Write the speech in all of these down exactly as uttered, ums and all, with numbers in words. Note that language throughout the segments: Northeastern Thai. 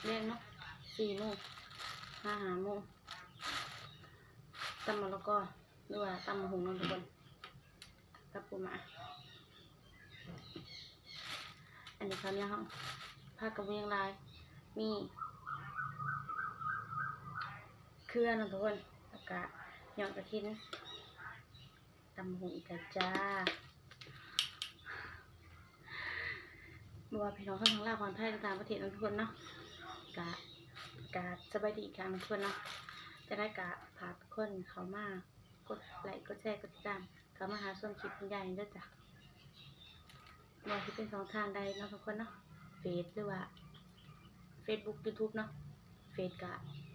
แลงเนาะ สี่โมง หา ห้าโมง ตำมะละกอ หรือว่าตำบักหุ่งเนาะทุกคน กับปูม้า อันนี้ข้าวเหนียวเฮา ผักกะบ่มีหยังหลาย มีเขือเนาะทุกคน แล้วก็ยอดกระถิน ตำบักหุ่งอีกแล้วจ้า บ่ว่าพี่น้องทั้งลาว ฝั่งไทย และต่างประเทศเนาะทุกคนเนาะ กะ กะสบายดีอีกครั้งทุกคนเนาะ จั่งใดกะฝากทุกคนเข้ามากดไลค์ กดแชร์ กดติดตาม เข้ามาหาชมคลิปคุณยายเด้อจ้ะ บ่ว่าสิเป็นช่องทางใดเนาะทุกคนเนาะ เฟซ หรือว่า Facebook YouTube เนาะ เฟซกะ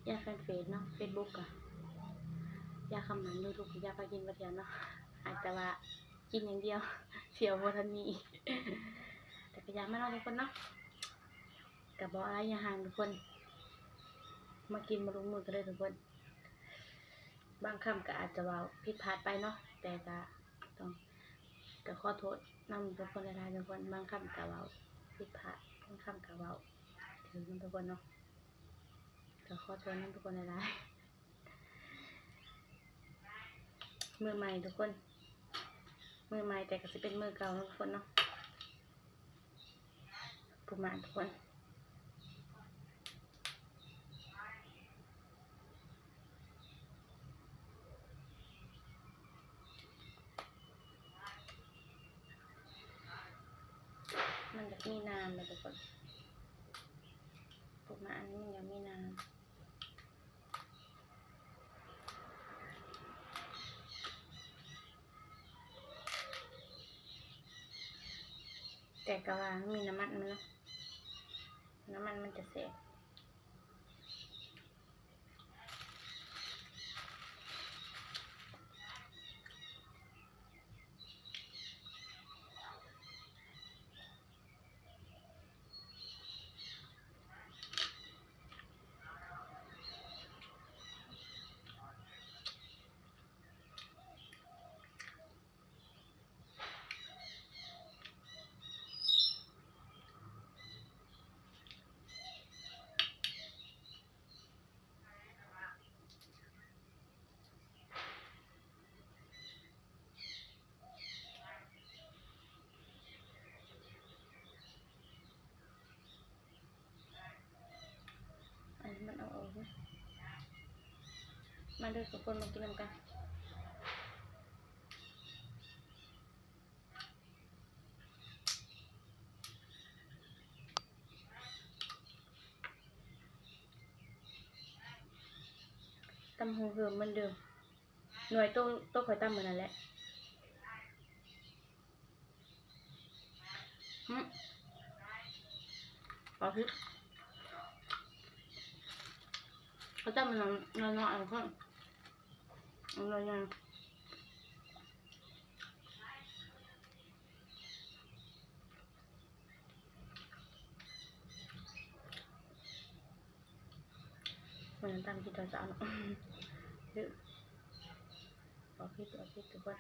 ยายแฟนเฟซเนาะ Facebookกะยายคำหมัน YouTube กะยายพากินพาเที่ยวเนาะ อาจจะว่ากินอย่างเดียว เที่ยวบ่ทันมี แต่กะอยากมาเนาะทุกคนเนาะ กะบ่อายอย่าห่างทุกคน มากินมาลงมือกันเลยทุกคน บางคำกะอาจจะเว้าผิดพลาดไปเนาะ แต่กะต้อง กะขอโทษนำทุกคนหลายๆทุกคน บางคำกะเว้าผิดพลาด บางคำกะเว้าถืกนำทุกคนเนาะ กะขอโทษนำทุกคนหลายๆ มือใหม่ทุกคน มือใหม่แต่กะสิเป็นมือเก่าเนาะทุกคนเนาะ ปูม้าทุกคน มันอยากมีน้ำเลยทุกคน ปูม้าอันนี้มันอยากมีน้ำ แต่กะว่ามันมีน้ำมันมันเนาะ น้ำมันมันจะแซ่บ อันนี้มันเอาออกนะ มาเด้อทุกคน มากินนำกัน ตำบักหุ่งเหิมเหมือนเดิม หน่วยโต โตข้อยตำมื้อนั้นแหละ หึ ปลาพริก เขาตำมันน้อยๆ เอาเพิ่ม เอาน้อยๆ มันตำกินตอนเช้าเนาะ เยอะ เอาพริก เอาพริกทุกคน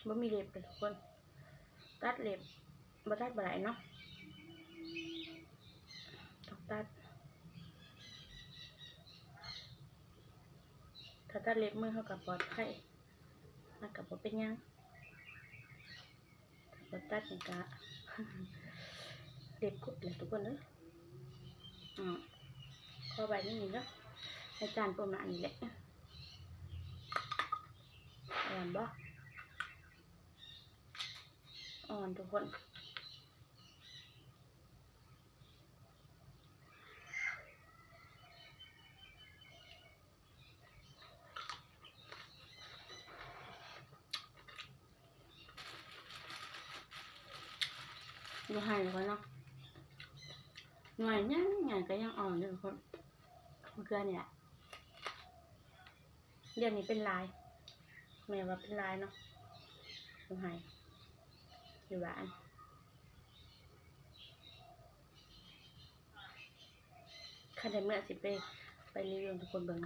บ่มีเล็บเลยทุกคน ตัดเล็บ บ่ตัดบ่ได้เนาะ ต้องตัด ถ้าตัดเล็บมือเฮาก็ปลอดภัย มันก็บ่เป็นหยัง บ่ตัดนี่กะ เล็บครบแล้วทุกคนเด้อ อืม ขอไว้นิดนึงเนาะ อาจารย์ประมาณนี้แหละ อ่อนบ่ อ่อนทุกคน อยู่ไฮ่ก็เนาะ หน่วยใหญ่ๆ ก็ยังอ่อนอยู่ทุกคน เมื่อคืนเนี่ย เดี๋ยวนี้เป็นลาย แม่ว่าเป็นลายเนาะ อยู่ไฮ่ อยู่บ้าน คันได้เมื่อสิไป ไปรีวิวให้ทุกคนเบิ่ง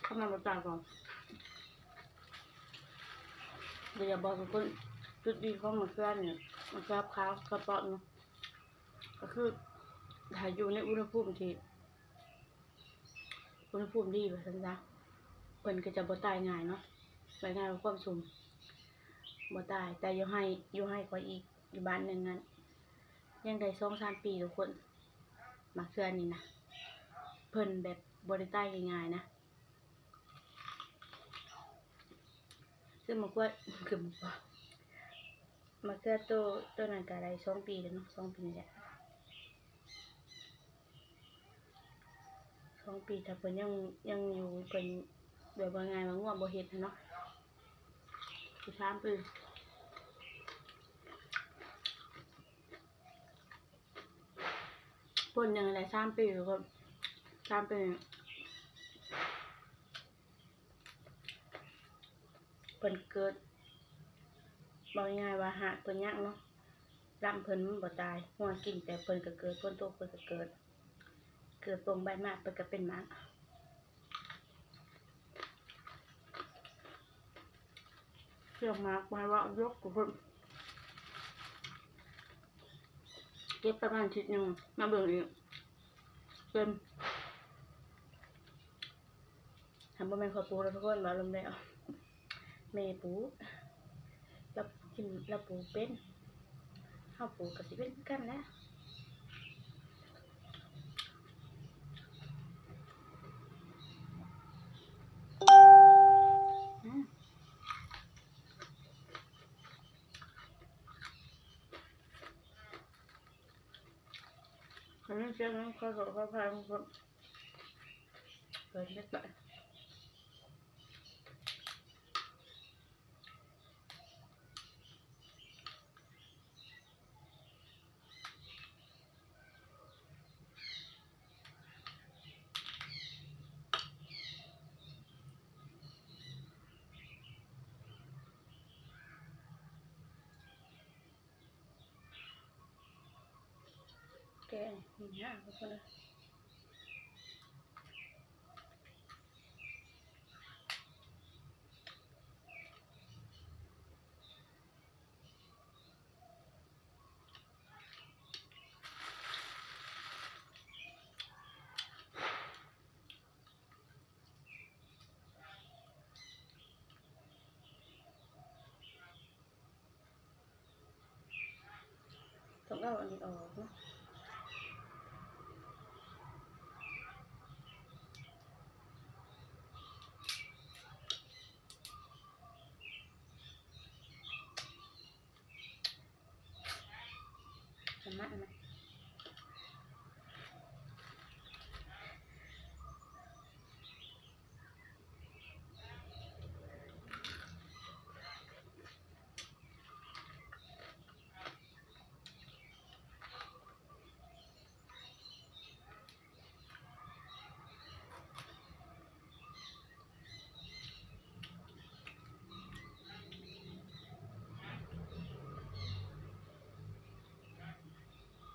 เข้ามาบ่จ่ายก่อน เดี๋ยวอยากบอกทุกคน จุดดีของมะเขือเนี่ย มะเขือขาวกระเปาะเนาะ ก็คือ ถ้าอยู่ในอุณหภูมิที่ อุณหภูมิดีว่าซั่นซะ เพิ่นก็จะบ่ตายง่ายเนาะ ตายง่ายกว่าความซุ่ม บ่ตาย แต่อยู่ไฮ่ อยู่ไฮ่ข้อยอีก อยู่บ้านหนึ่งนั้น ยังได้สองสามปีทุกคน มะเขือนี่นะ เพิ่นแบบบ่ได้ตายง่ายๆ นะ ซึ่งมะเขือ คือมะเขือ มะเขือโต โตนั้นก็ได้สองปีแล้วเนาะ สองปีนี่แหละ สองปี ถ้าเพิ่นยัง ยังอยู่ เพิ่นแบบว่าง่ายว่าง่วงบ่เฮ็ดหั้นเนาะ สิสามปี พ่นหนึ่งได้สามปีทุกคน สามปี เพิ่นเกิด บอกง่ายๆว่าหากเพิ่นยังเนาะ ลำเพิ่นมันบ่ตาย งัวกินแต่เพิ่นก็เกิด ฝนตกเพิ่นก็เกิด เกิดปงใบหมากเพิ่นก็เป็นหมาก เชื่อมหมากไว้ว่ายกทุกคน เก็บประมาณอาทิตย์หนึ่ง มาเบิ่งอีก เต็ม ถ้าบ่แม่นข้อยปลูกแล้วทุกคน ว่าลมแล้ว แม่ปลูก ลาวกิน ลาวปลูกเป็น เฮาปลูกก็สิเป็นคือกันแหละ อืม อันนี้เสียงน้ำข้าวสวยข้าวพายมันก็เกิดไม่ไป แกงนี่นะทุกคนนะ ต้องเอาอันนี้ออกเนาะ ธรรมะนะ อื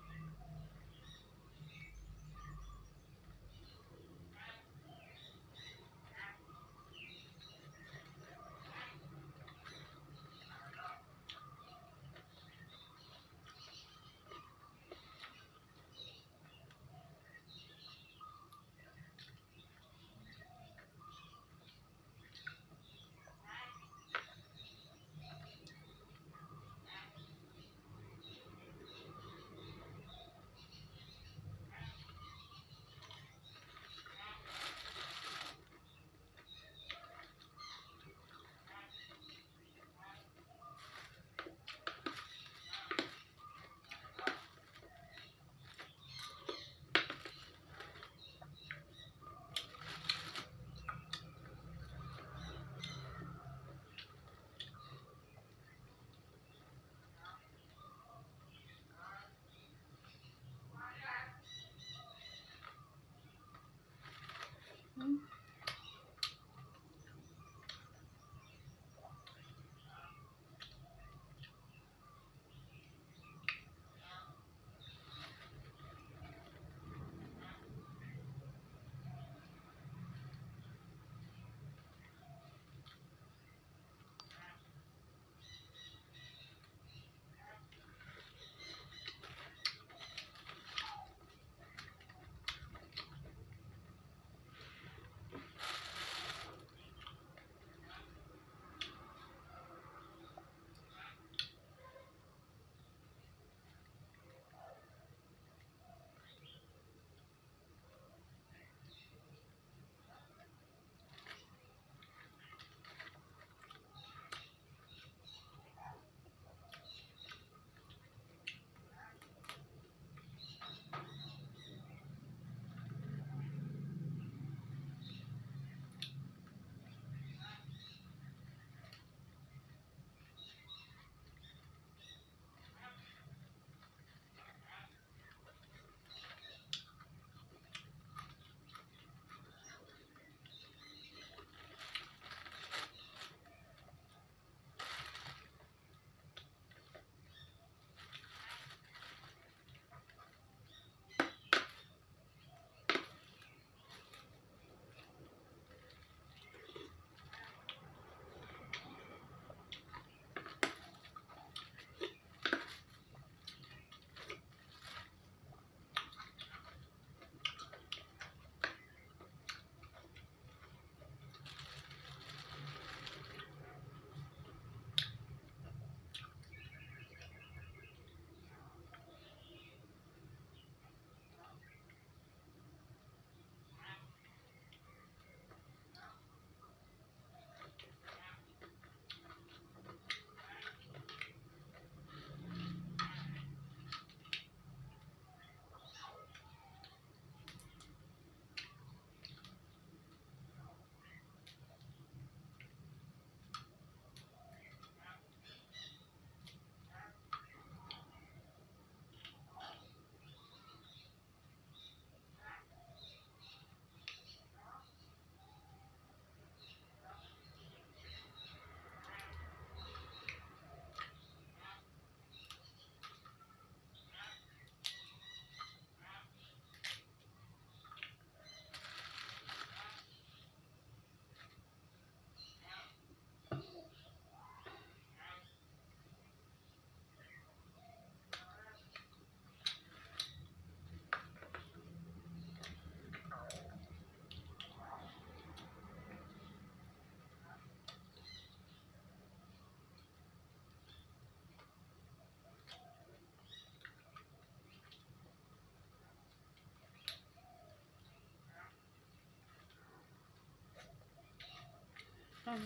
เฮ้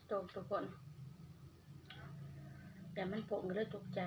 ตกทุกคน แต่มันโป่งก็เลยตกใจ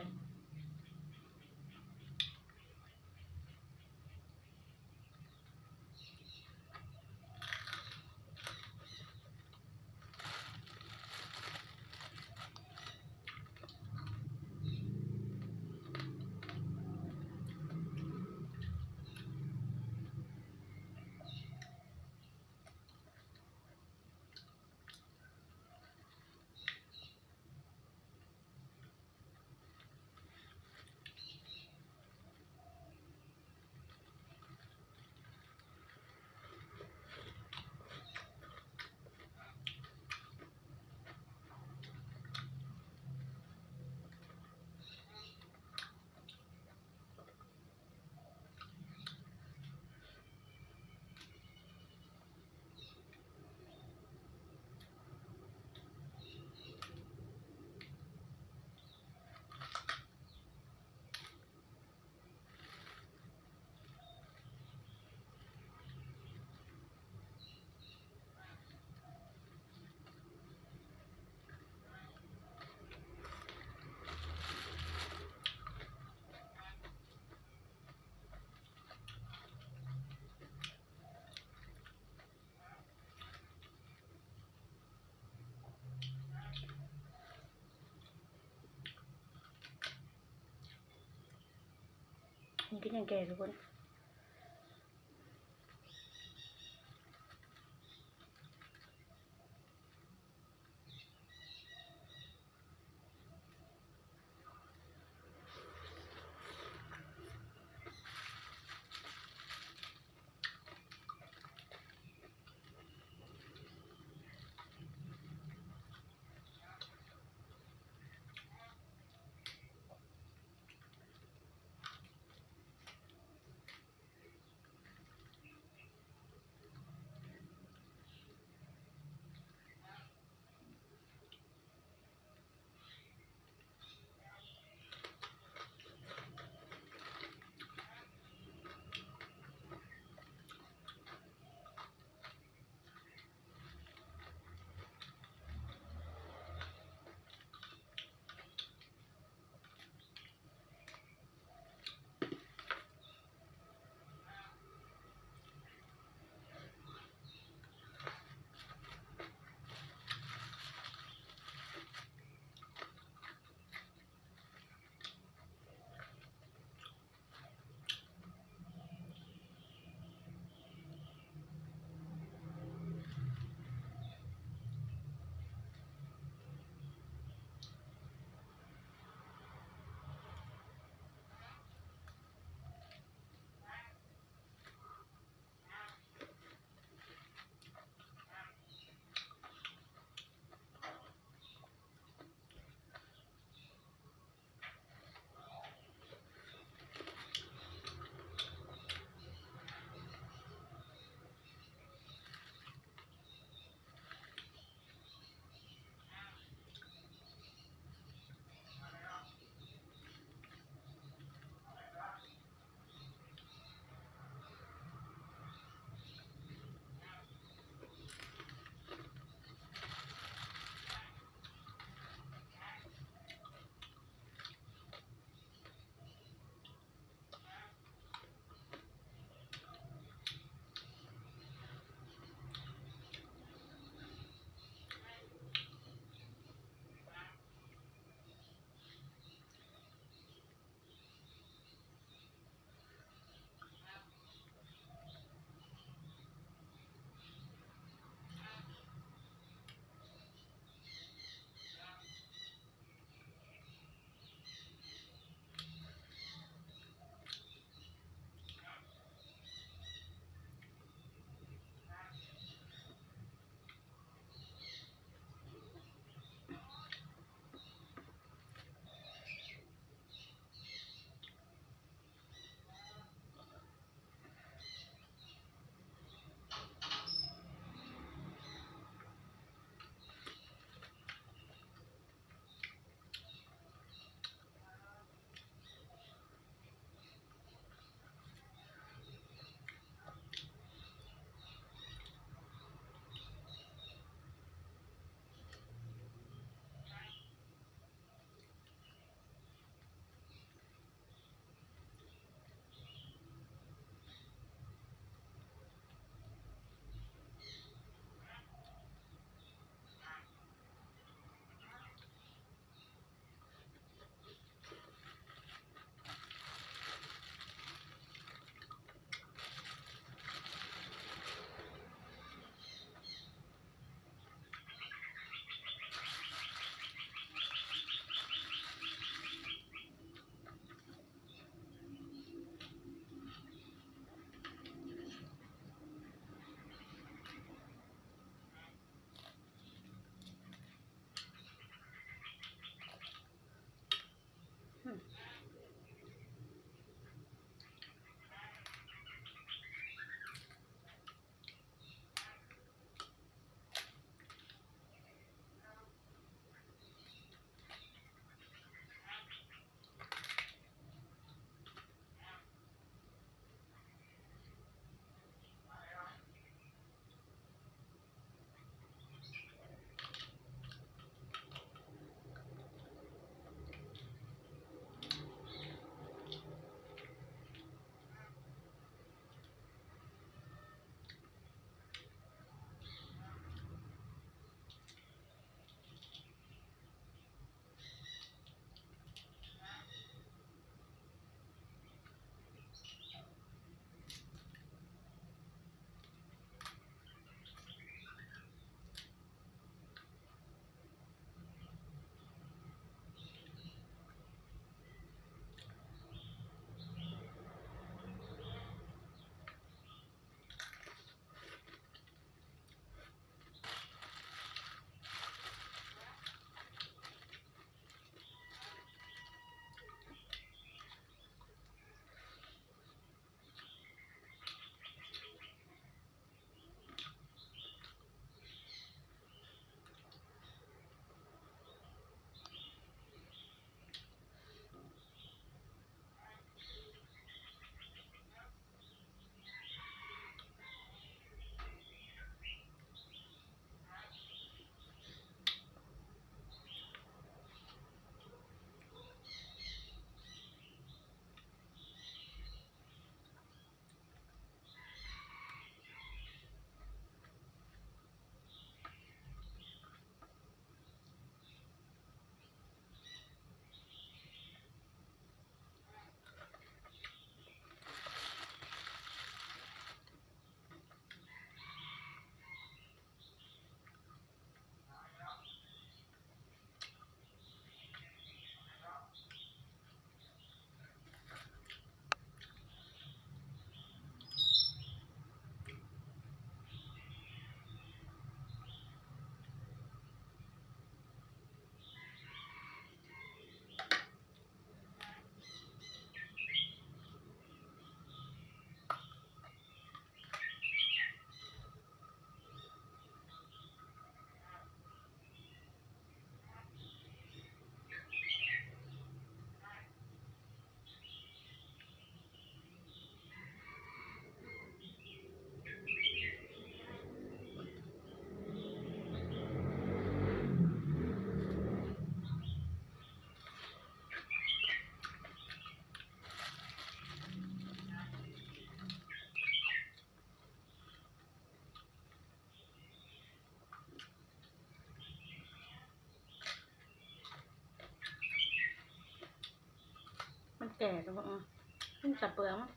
มันก็ยังแก่ทุกคน เ แต่ก็บอกว่ามันจะเปลืองมั้ง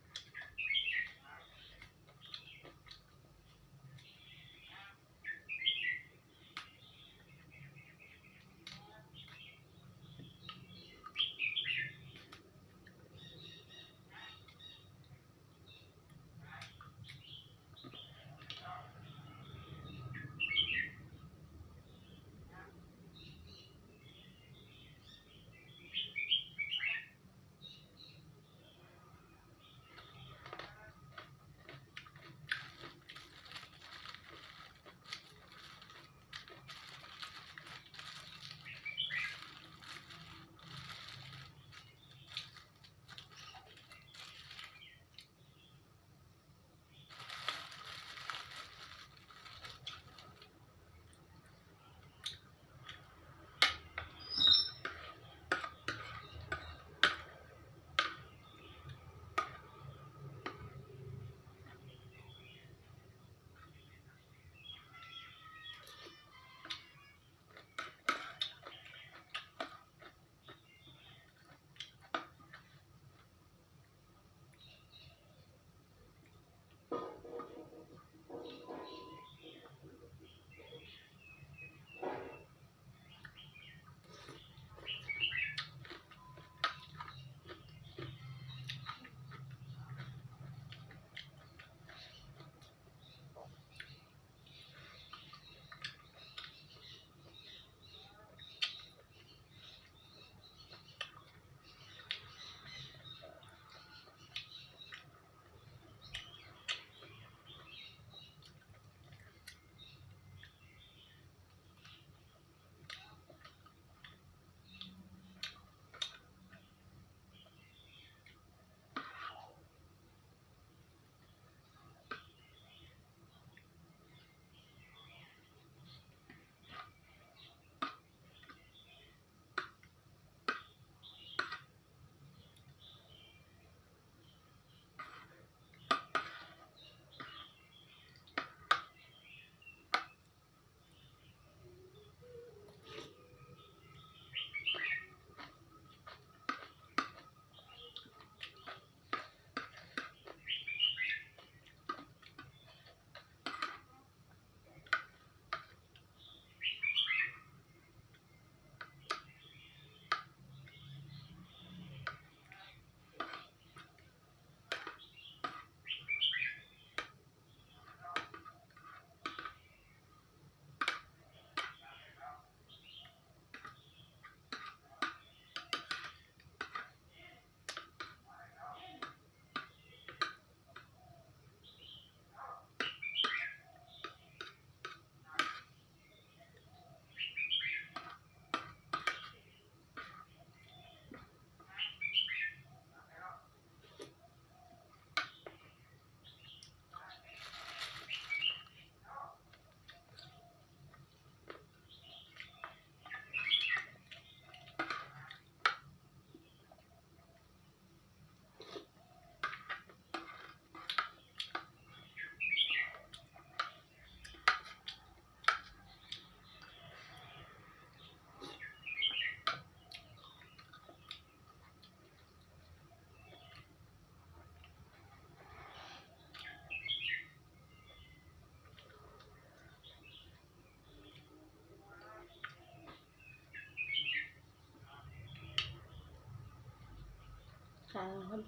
สามคน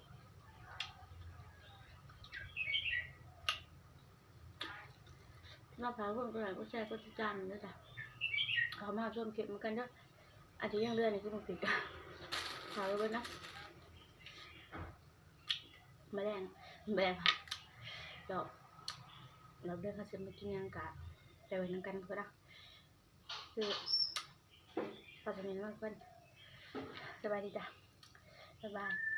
เราพาเพิ่มตัวไหนก็แชร์ก็ติดตามด้วยจ้ะ เขามาชมคลิปเหมือนกันเด้อ อันที่ยังเหลือนี่คือมันผิด พาไปเบิ่งนะ มาแดง มาแดงค่ะ ดอก เราเดินเขาจะมากินยังกะ ไปไว้นำกันก็ได้ คือ พอจะมีน้ำมันเพิ่น สบายดีจ้ะ บ๊ายบาย